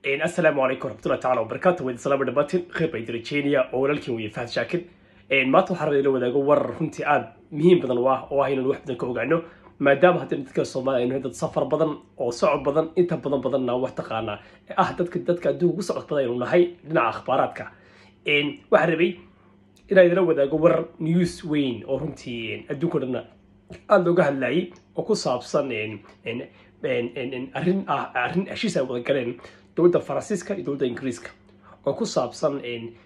Assalaamu calaykum waraxmatullahi taala wabarakaatu. Waydi salaamo dhamaatiin, khayr baa idin rajeynaya oo walaalkiin weye Fahad Shaakir. Maanta waxaan rabaa ila wadaago warar runtii aada muhiim badan u ah oo ah inaan wax badan ka ogaano, maadaama haddana dadka Soomaaliya aynu dad safar badan oo socod badan, inta badan badanna wax taqaanaa ah, dadka adduunka ugu socod badan aynu nahay dhinaca akhbaaraadka. Waxaan rabay inaan idila wadaago warar news weyn oo runtii adduunka o dhanna aada looga hadlayay oo ku saabsan arrin ah, arrin heshiis ay wada galeen dowladda Faransiiska iyo dowladda Ingiriiska oo ku saabsan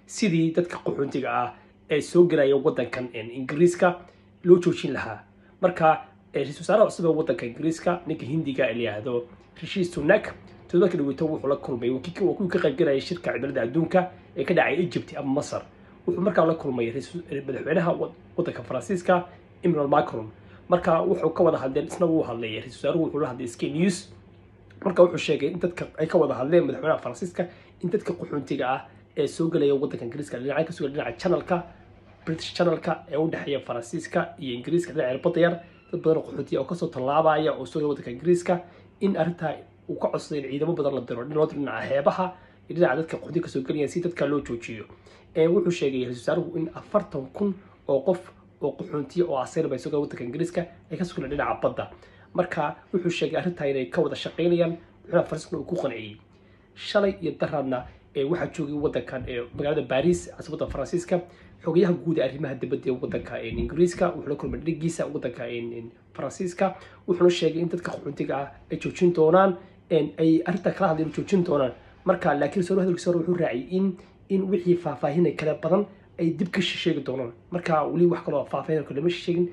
sidii dadka qaxoontiga ah ee soo gelaya waddankan Ingiriiska loo joojin lahaa. Marka ra-iisul wasaaraha cusub ee waddanka Ingiriiska, ninka Hindiga ee la yidhaahdo Rishi Sunak, toddobaadka dhaweyto wuxuu la kulmay waa kuwii ka qaybgalaya shirka cimilada adduunka ee ka dhacay Egypt ama Masar. Wuxuu markaa la kulmay madaxweynaha waddanka Faransiiska, Emmanuel Macron. Marka wuxuu ka wada hadleen, isna wuu hadlay ra-iisul wasaaruhu, wuxuu la hadlay Sky News. Marka wuxuu sheegay in dadka ay ka wada hadleen madaxweynaha Faransiiska in dadka qaxoontiga ah ee soo gelaya waddanka Ingiriiska dhinaca ka soo gelaya dhinaca channelka, British Channelka ee u dhexeeya Faransiiska iyo Ingiriiska, dhinaca badda yar, dad badan oo qaxoontiya oo kasoo tallaabaya oo soo gelaya waddanka Ingiriiska, in arrintaa uu ka codsaday in ciidamo badan la diro, loo diro dhinaca xeebaha iyo dhinaca dadka qaxoontiga kasoo gelaya si dadka loo joojiyo. Wuxuu sheegay ra-iisul wasaaruhu in 40,000 oo qof oo qaxoontiya oo asylum ay soo galeen waddanka Ingiriiska ay kasoo galeen dhinaca badda. Marka wuxuu sheegay arrintaa inay ka wada shaqaynayaan, madaxweynaha Faransiiskuna uu ku qanciyey. Shalay iyo daraadna waxaa joogay waddankan magaalada Paris, caasimadda Faransiiska, xogayaha guud ee arrimaha dibadda ee waddanka Ingiriiska. Wuxuu la kulmay dhigiisa waddanka Faransiiska, wuxuuna sheegay in dadka qaxoontiga ah ay joojin doonaan, ay arrintaa kala hadleen joojin doonaan. Marka laakiin soo hadalkiisa hore wuxuu raaciyay in wixii faahfaahinay kale badan ay dib ka sheegi doonaan. Marka weli wax kaloo faahfaahin kale lama sheegin.